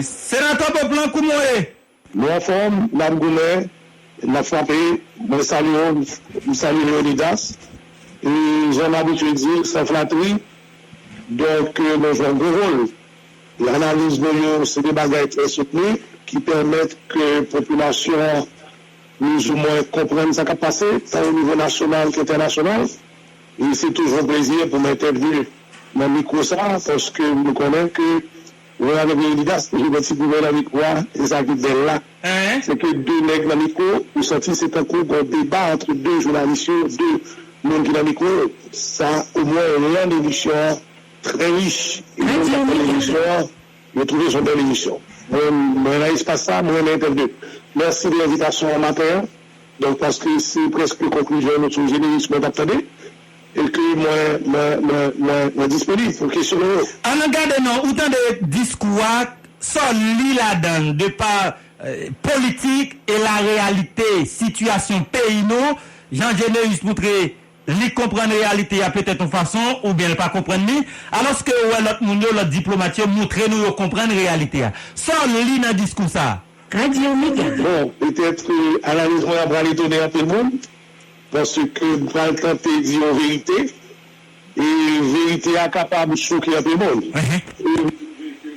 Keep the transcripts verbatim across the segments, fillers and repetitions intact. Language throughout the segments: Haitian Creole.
Senatè pèp lan, kouman w ye? Nou anfòm, n ap goumen, n ap frape. Mwen salye w, m salye Leonidas. E jan m abitye di l, san flatri, donk, nou jwe yon gwo wòl. E analiz nou yo, se de bagay trè soutni ki pèmèt ke popilasyon an plizoumwen konprann sa k ap pase, tan o nivo nasyonal ke entènasyonal. E se toujou yon plezi pou m entèvni nan mikwo sa a, paske nou konnen ke mwen avèk Leonidas, nou jwe ti goumen nan mikwo a, e sa ki bèl la. Se ke de nèg nan mikwo, ou santi se tankou gon deba ant de jounalis yo, de moun ki nan mikwo yo. Sa omwen rann emisyon an trè rich. E moun k ap tande emisyon an, yo twouve se yon bèl emisyon. Mwen, mwen nan espas sa, mwen renmen entèvni. Mèsi de envitasyon an maten an. Donk, paske se prèske konklizyon nou sou jeneris mwen t ap tande, e ke mwen, mwen, mwen, mwen, mwen disponib pou kesyone yo. Ann gade non, ou tande diskou a, sa w li ladan l, de pa, eh, politik e la reyalite, sitiyasyon peyi nou, jan Généus moutre li konprann reyalite a petèt yon fason, oubyen l pa konprann li, alòske ou wè lòt moun yo, lòt diplomat yo moutre nou yo konprann reyalite a. Sa w li nan diskou sa a? Radyo Mega. Bon, petèt ke analiz mwen an pral etone anpil moun, paske m pral tante di yon verite, e verite a kapab choke anpil moun. E m twouve ke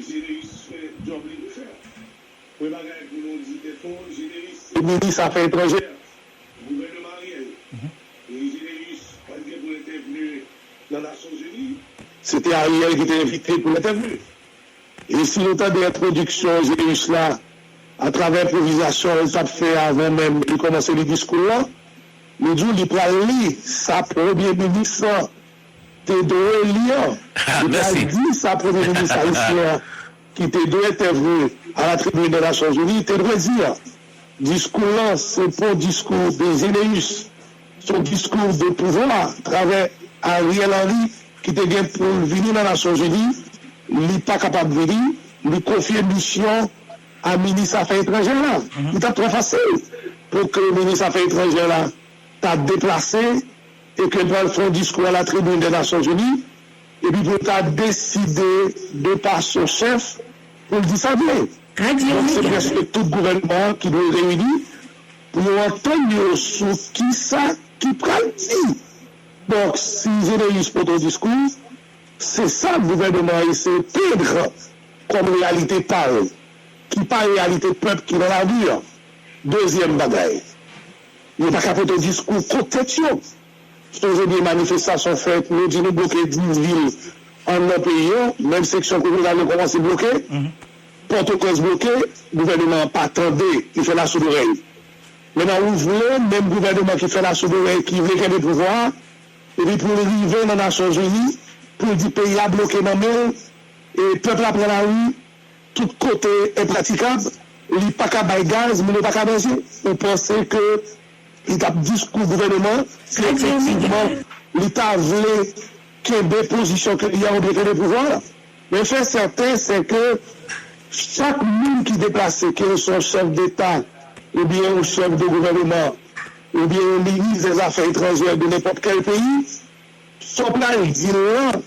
Généus fè djòb li pou fè. Premye bagay pou nou di tèt nou, Généus se minis afè etranjè gouvènman Ariel. E Généus pa t gen pou l entèvni nan Nasyonzini. Se te Ariel ki te envite pou l entèvni. E si nou tande entwodiksyon Généus la, atravè enpwovizasyon l t ap fè avan menm li kòmanse li diskou l lan, li di w li pral li sa premye minis lan te dwe li an. Li pral di sa premye minis ayisyen an ki te dwe entèvni a la tribune des Nations Unies te dwe di an. Diskou l lan, se pa yon diskou de Généus. Se yon diskou de pouvwa atravè Ariel Henry ki te gen pou l vini nan Nasyonzini, li pa kapab vini, li konfye misyon a minis afè etranjè la. Li t ap twò fasil pou ke minis afè etranjè la ta deplase e ke l pral fè yon diskou a la tribune des Nations Unies, epi pou l ta deside de pa son chèf pou l di sa vle. Donk, se prèske tout gouvènman an ki dwe reyini pou yo antann yo sou kisa ki pral di. Donk, si Généus pote yon diskou, se sa gouvènman an eseye pendre kòm reyalite pa l, ki pa reyalite pèp ki nan lari an. Dezyèm bagay, yo pa ka pote yon diskou kont tèt yo. Sonje byen, manifestasyon fèt, nou di nou bloke dis vil anndan peyi an, menm seksyon kominal yo kòmanse bloke. Pòtoprens bloke, gouvènman an pa tande, li fè lasoudorèy. Men nan ou vle, menm gouvènman ki fè lasoudorèy, ki vle kenbe pouvwa a, epi pou l rive nan Nasyonzini, pou l di peyi a bloke nan men l, e pèp la pran lari, tout kote enpratikab, li pa ka bay gaz, moun yo pa ka manje. Ou panse ke li t ap diskou gouvènman si efektivman li ta vle kenbe pozisyon ke li an oubyen kenbe pouvwa a? Men fè sèten, se ke chak moun ki deplase, ke l se yon chèf deta, oubyen yon chèf de gouvènman, oubyen yon minis dè zafè etranjè de nenpòt kèl peyi, sa w pral di l lan,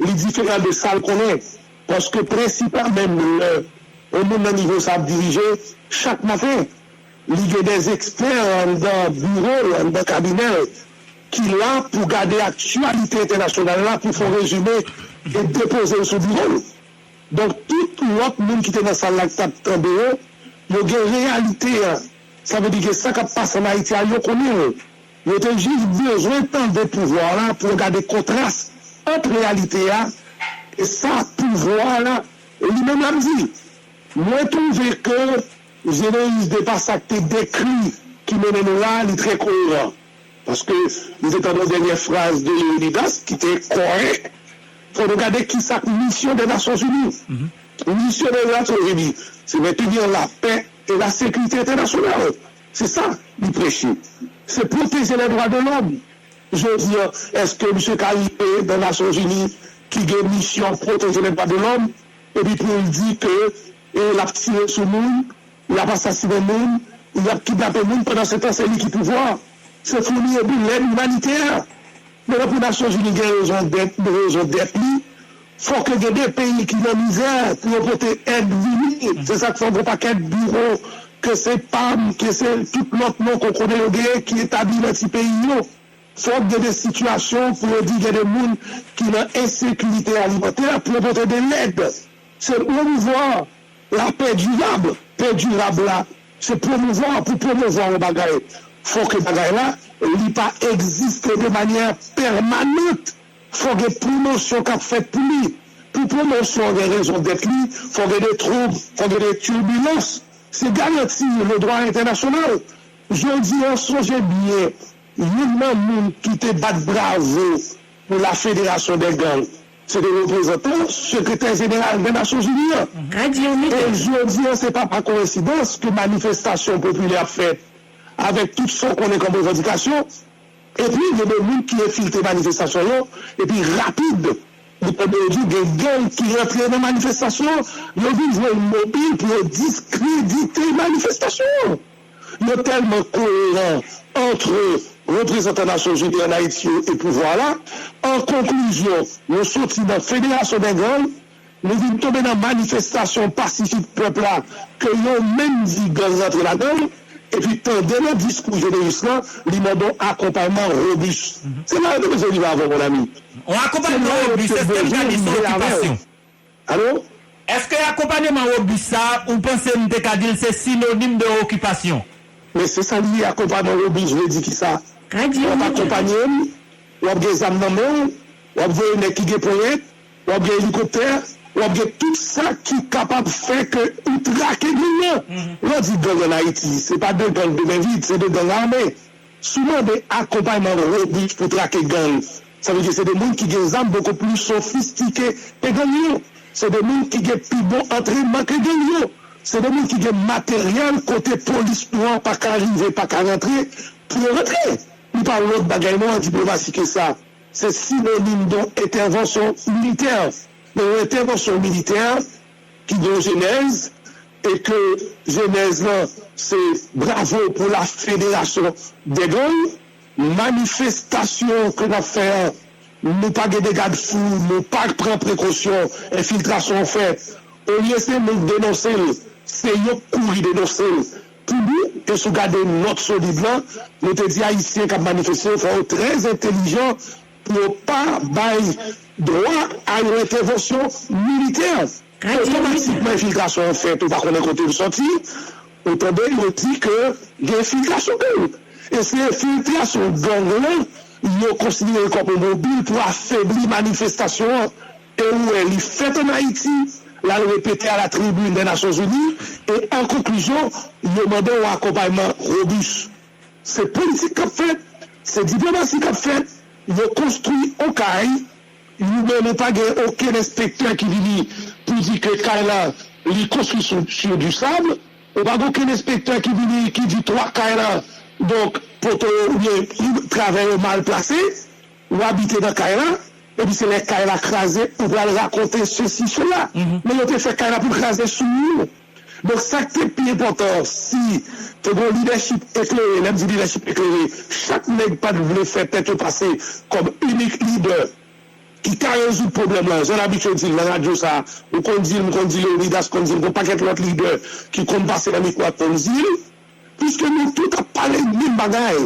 li diferan de sa l konnen. Paske prensip la menm lè yon moun nan nivo sa ap dirije, chak maten, li gen dè ekspè anndan biwo l, anndan kabinè l, ki la pou gade aktyalite entènasyonal la, pou fè yon rezime e depoze l sou biwo l. Donk, tout lòt moun ki te nan sal la ki t ap tande yo, yo gen reyalite a. Sa vle di ke sa k ap pase ann Ayiti a, yo konnen l. Yo te jis bezwen tande pouvwa a la pou yo gade kontras ant reyalite a e sa pouvwa a la li menm l ap di. Mwen twouve ke Généus de pa sa k te dekri ki mennen nou la, li trè koyeran. Paske m te tande yon dènyè fraz de Leonidas ki te kòrèk. Fò nou gade kisa k misyon dè Nasyonzini. Misyon dè Nasyonzini, se mentni lapè e la sekirite entènasyonal. Se sa li preche. Se pwoteje lè dwa de lòm. Jodi a, èske misye ka rive nan Nasyonzini ki gen misyon pwoteje lè dwa de lòm, epi pou l di ke e l ap tire sou moun, l ap asasinen moun, l ap kidnape moun, pandan se tan se li ki pouvwa a. Se founi epi lèd imanitè. Men pou Nasyonzini gen rezon dèt, rezon dèt li, Fòk gen de peyi ki nan mizè pou yo pote èd vini. Se sa k fè yon pakèt biwo, ke se pam, ke se tout lòt non ke w konnen yo genyen ki etabli nan ti peyi yo. Fòk gen de sitiyasyon pou yo di gen de moun ki nan ensekirite alimantè pou yo pote de lèd. Se pwomouvwa lapè dirab, pè dirab la, se pwomouvwa pou pwomouvwa yon bagay. Fòk bagay la, li pa egziste de manyè pèmanant. Fòk gen pwomosyon k ap fèt pou li. Pou pwomosyon an gen rezon dèt li, fòk gen de twoub, fòk gen de tibilans. Se garanti le droit international. Jodi a, sonje byen, youn nan moun ki te bat bravo pou la Fédération des gangs, se te reprezantan sekretè jeneral dè Nasyonzini an. E jodi a, se pa pa koyensidans ke manifestasyon popilè ap fèt avèk tout sa w konnen kòm revandikasyon, epi gen de moun ki enfiltre manifestasyon yo, epi rapid, nou tande yo di gen gang ki rantre nan manifestasyon, yo vin jwenn mobil pou yo diskredite manifestasyon. Yo tèlman koyeran ant reprezantan Nasyonzini ann Ayiti yo e pouvwa la. An konklizyon, nou soti nan Fédération des gangs, nou vin tonbe nan manifestasyon pasifik pèp la ke yo menm di gang rantre ladan l, epi tande nan diskou Généus lan, li mande yon akonpayman robis. Se la yo te bezwen rive avè w, mon ami. Yon akonpayman robis, èske m ka di se yon okipasyon? Alo? Èske akonpayman robis sa, ou panse m te ka di l se sinonim de okipasyon? Men se sa li ye, akonpayman robis vle di kisa? W ap akonpanye m, w ap gen zam nan men w, w ap voye nèg ki gen ponyèt, w ap gen elikoptè, w ap gen tout sa ki kapab fè ke ou trake gang nan. Lè w di gang ann Ayiti, se pa de gang de men vid, se de gang ame. Si w mande akonpayman robis pou trake gang, sa vle di se de moun ki gen zam bokou pli sofistike ke gang yo. Se de moun ki gen pi bon antrènman ke gang yo. Se de moun ki gen materyèl kote polis nou an pa ka rive, pa ka rantre, pou yo rantre. Li pa lòt bagay non an diplomasi ke sa. Se sinonim de yon entèvansyon militè. Men yon entèvansyon militè ki gen yon jenèz, e ke jenèz lan se bravo pou la Fédération des gangs. Manifestasyon ke n ap fè an, nou pa gen de gad fou, nou pa pran prekosyon, enfiltrasyon fèt. Olye se nou k denonse l, se yo k kouri denonse l. Pou nou, e si w gade nòt Solid lan, nou te di Ayisyen k ap manifeste yo, fò yo trè entèlijan pou yo pa bay dwa a yon entèvansyon militè. Otomatikman, enfiltrasyon an fèt, ou pa konnen kote l sòti, ou tande yo di ke gen enfiltrasyon gang. E se enfiltrasyon gang lan, yo konsidere kòm yon mobil pou afebli manifestasyon an. E ou wè, li fèt ann Ayiti, l al repete a la tribune des Nations Unies, e an konklizyon, yo mande yon akonpayman robis. Se politik k ap fèt, se diplomasi k ap fèt, yo konstwi yon kay, nou menm nou pa gen okenn enspektè ki vini pou di ke kay la, li konstwi sou, sur du sable, ou pa gen okenn enspektè ki vini, ki di twa kay la, donk, poto yo oubyen travè yo mal plase, ou abite nan kay la, epi se lè kay la kraze, ou pral rakonte sesi, sela. Men yo te fè kay la pou l kraze sou ou. Donk, sa k te pi enpòtan, si te gen yon lidèchip eklere, lè m di lidèchip eklere, chak nèg pa t vle fè tèt yo pase kòm inik lidè ki ka rezoud pwoblèm lan. Jan n abitye di l nan radyo sa, ou konn di l, m konn di l, Leonidas konn di l, gen yon pakèt lòt lidè ki konn pase nan mikwo a konn di l, piske nou tout ap pale menm bagay.